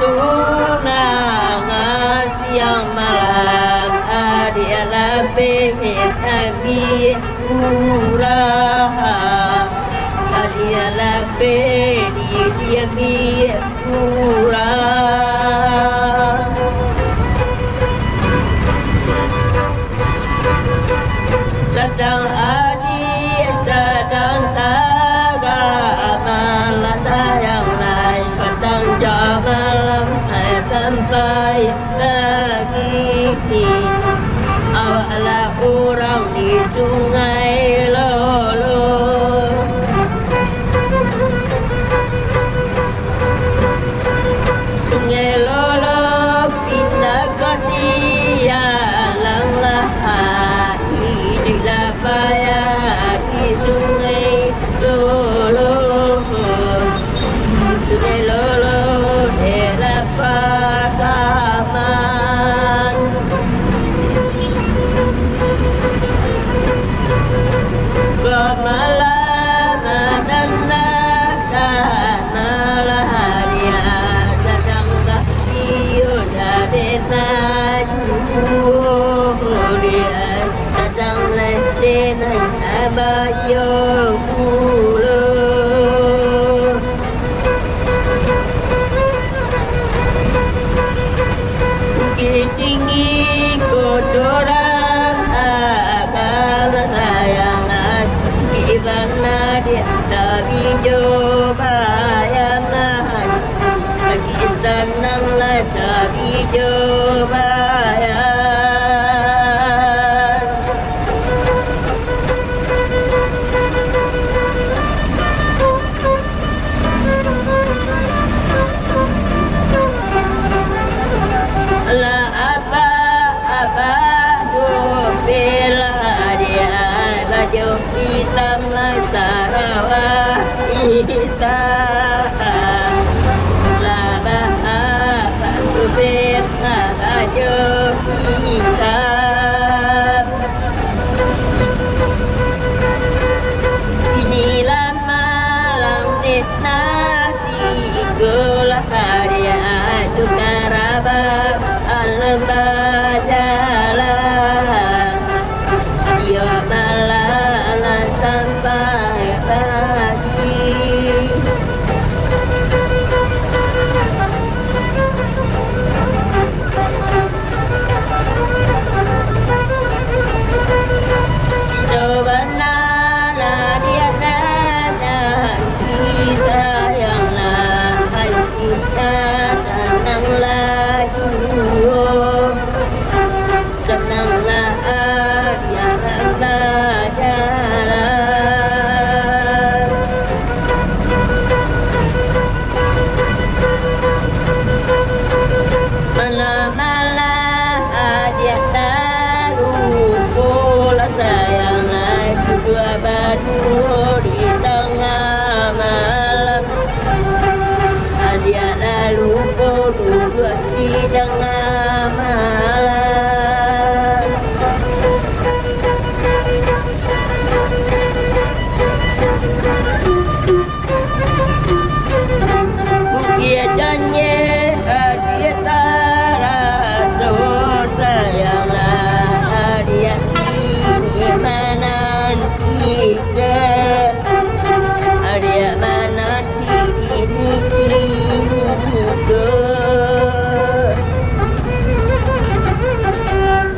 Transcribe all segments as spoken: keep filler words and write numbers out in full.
Tunangan siang malam, adiak lapeh tabiak urang, adiak lapeh di diambiak urang. Sadang adiak sadang tagak, malah sayang lai patang jam malam, lai sampai pagi. Awak lah urang di Sungai Lolo. Sungai Lolo pindah ka sialang lah, iduik lah payah di Sungai Lolo. Sungai Lolo daerah Pasaman. Bamalam madandakan malah dia, sadang ka iyo dari Tanjung dia, sadang lai denai abayo pulo. Bukik Tinggi Kocoran, agak sayang di bana di tabi jo bayangan. Lagi sanang lah tabi jo bayangan. Lah abah-abah tu bela dia, baju hitam lah sarawa hitam. Lah abah-abah tu bela baju hitam. Inilah malam dek nasi, ikolah hadiah tu karabah alam bajalan. Iyo malam lah sampai pagi. Coba nana dia nana, kita yang nana, kita tenanglah dulu. Tenanglah, adiak bajalan. Malah-malah adiak taruko lah sayang, duduak baduo di tangah malam. Adiak taruko duduak di tangah malam. Bukik Janyeh, adiak taraso sayanglah, adiak kini manantikan. Adiak mananti kini-kini ko.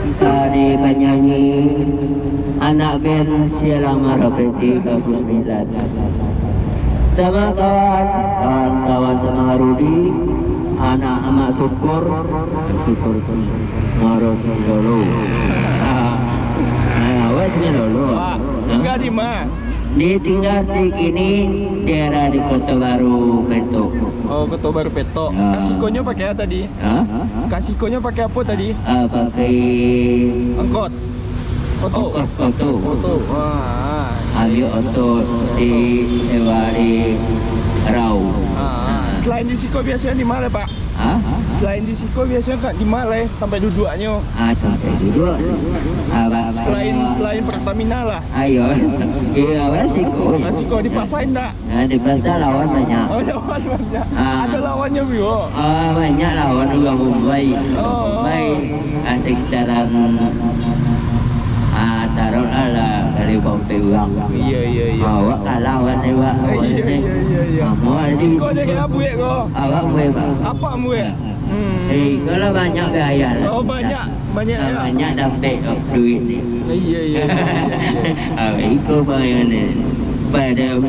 Kita ni panyanyi anak band Sialang Marapeti ka Kumilan. Sama kawan, kawan-kawan sama Rudi, anak Amak Syukur, Syukur si Maro si Lolo. Nah, awak sini Lolo. Wah, tinggal di ma? Di tinggal di kini daerah di Kota Baru Petok. Oh, Kota Baru Petok. Ya. Kasikonyo pakai apa tadi? Hah? Kasikonyo pakai apa tadi? Ah, pakai angkot. Oto. Ongkos oto. Oto. Wah. Ambil oto di sewa di Rau. Ah. Selain di siko biasonyo di ma lai, Pak? Hah? Selain di siko biasonyo kan di ma lai tampek duduaknyo? Ah, tampek duduak. Ah, ba-, selain, selain Pertamina lah. Ayo. Iyo, ba siko. Ba siko di pasa indak? Ah, di pasa lawan banyak. Oh, lawan banyak. Ah. Ado lawannyo juo? Ah, banyak lawan urang Bombay. Oh. Bombay, ah, sekitaran, ah, taruhlah lah, kali bampek urang. Iyo, iyo, iyo. Ah, awak kalah lawan awak. Iyo, iyo, iyo, iyo. Iko dek kena buek ko. Awak buek, Pak. Apak buek? Hmm. Eh, iko lah banyak gaya lah. Oh, banyak. Banyak, yo. Banyak dapek duit ni. Iyo, iyo, iyo, iyo. Ah, iko main ni. Pado,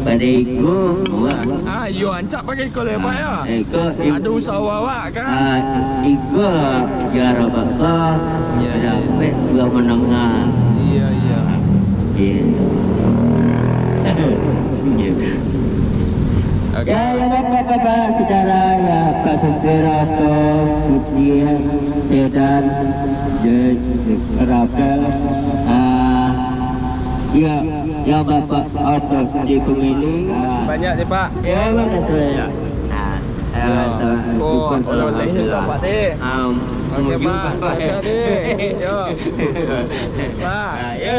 pado iko, wah. Ah, iyo, rancak pakai iko lai, Pak, yo. Ah, iko, iko. Ado usaho awak, kan? Ah, iko juara bapa, iyo, iyo, dapek dua menengah. Iyo, iyo. Iyo. Oke. Ya, ya, Bapak-bapak, saudara, ya, Pak Supir atau Kucing, Sedan, je-, je-, Rapel, ah, ya, ya, Bapak atau di pemilik, ah. Banyak sih, Pak. Ya, makasih, ya. Nah, ya, ya. Syukur, oh, alhamdulillah. Oke, Pak. Sukses, deh. Yo. Pak. Ah, ya.